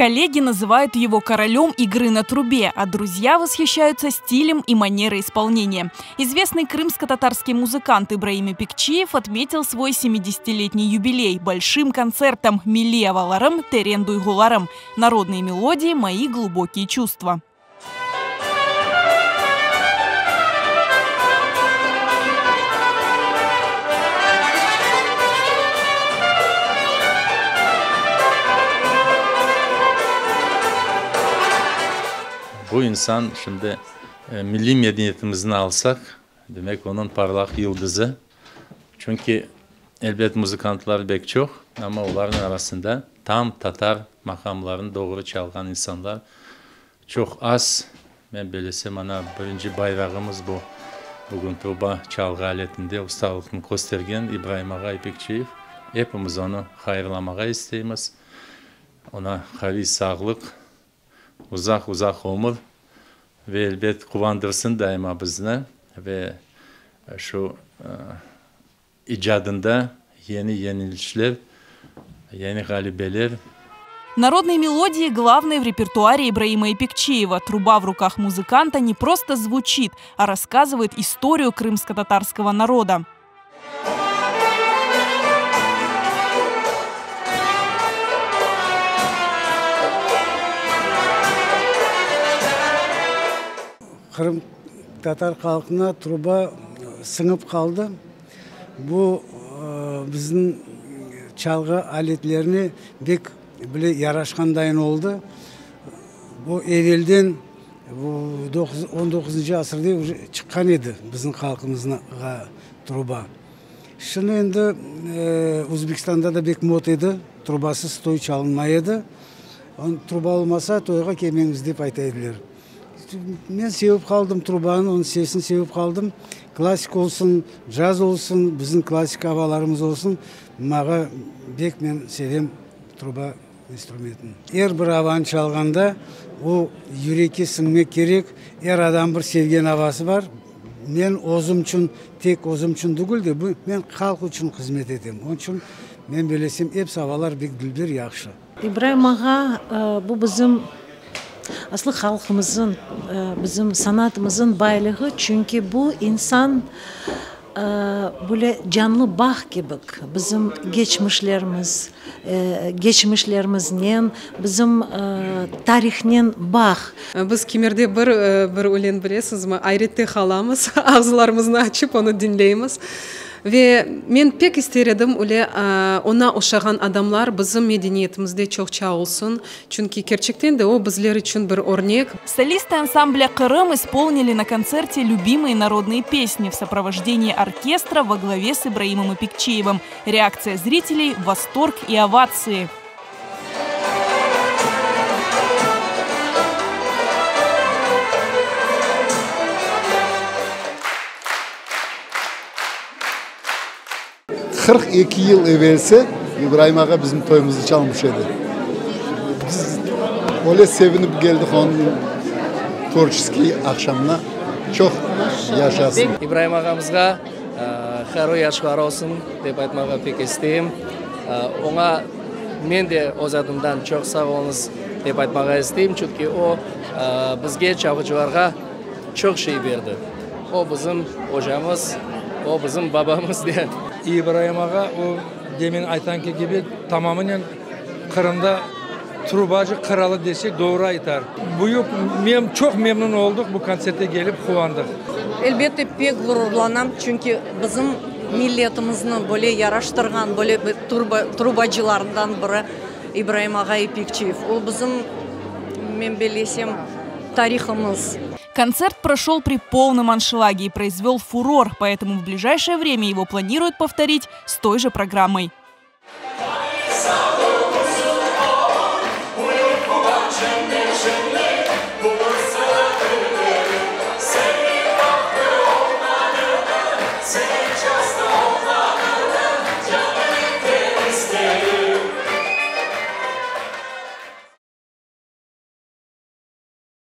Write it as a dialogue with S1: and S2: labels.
S1: Коллеги называют его королем игры на трубе, а друзья восхищаются стилем и манерой исполнения. Известный крымско-татарский музыкант Ибраим Ипекчиев отметил свой 70-летний юбилей большим концертом «Milliy avalarım, teren duyğularım». Народные мелодии «Мои глубокие чувства».
S2: Bu insan şimdi milliy medeniyetimizni alsaq, demek, onıñ parlaq yıldızı. Çünki, elbet, muzıkantlar bek çoq, amma olarnıñ arasında tam tatar maqamlarını doğru çalğan insanlar çoq az. Men belesem, ana, birinci bayrağımız bu, bugün truba çalğı aletinde ustalıqnı köstergen İbraim ağa İpekçiyev. Epimiz onı hayırlamağa isteymiz. Oña qaviy sağlıq, uzaq-uzaq ömür ve, elbet, quvandırsın daima bizni ve şu icadında yeni yeñilişler, yeni ğalebeler.
S1: Народные мелодии главные в репертуаре Ибраима Ипекчиева. Труба в руках музыканта не просто звучит, а рассказывает историю крымско-татарского народа.
S3: Qırımtatar halqına truba siñip qaldı. Bu bizim çalğı aletlerine bek bile yaraşqandayın oldı. Bu evelden on doquzıncı asırda uje çıqqan edi bizim halqımızğa truba. Şimdi endi Özbekistanda da bek mot edi, trubasız toy çalınmay edi. Truba olmasa, toyğa kelmeñiz dep ayta ediler. Men sevip qaldım trubanı, onıñ sesini sevip qaldım. Klassik olsun, caz olsun, bizim klassik avalarımız olsun, maña bek men sevem truba instrumentini. Er bir avanı çalğanda o yürekke siñmek kerek, er adam bir sevgen avası bar. Men özüm içün, tek özüm içün tügül de, bu men halq içün hızmet etem. Onıñ içün men belesem, episi avalar bek dülber, yahşı.
S4: İbraim ağa, bu bizim aslı halqımızın, bizim sanatımızın baylığı, çünki bu insan böyle canlı bağ kibik bizim geçmişlerimiz, geçmişlerimiznen, bizim tarihnen bağ.
S5: Biz kimerde bir bir ülen bilesizmi, ayrette qalamız, ağzılarımıznı açıp onı diñleymiz. Ve men pek ister edim, öyle oña oşağan adamlar bizim medeniyetimizde çoqça olsun, çünki kerçekten de o bizler içün bir örnek.
S1: Солисты ансамбля «Qırım» исполнили на концерте любимые народные песни в сопровождении оркестра во главе с Ибраимом Ипекчиевым. Реакция зрителей – восторг и овации.
S6: 42 yıl evelsi İbraim ağa bizim toyumıznı çalmış edi. Biz öyle sevinip keldik onıñ tvorçeskiy aqşamına. Çoq yaşasın.
S7: İbraim ağamızğa hayırlı yaşlar olsun dep aytmağa pek isteyim. Oña men de öz adımdan çoq sağ oluñız dep aytmağa isteyim, çünki o bizge, çalğıcılarğa, çoq şey berdi. O bizim ocamız, o bizim babamız de.
S8: İbraim ağa, o, demin aytanki kibi, tamamınen Qırımda trubacı qıralı desek, doğru aytar. Büyük, mem, çoq memnün oldıq bu kontsertte kelip, quvandıq.
S9: Elbette, pek ğururlanam, çünki bizim milletimizni böyle yaraştırğan, böyle bir trubacılarından biri İbraim ağa İpekçiyev. O bizim, men bellesem, tarihımız.
S1: Концерт прошел при полном аншлаге и произвел фурор, поэтому в ближайшее время его планируют повторить с той же программой.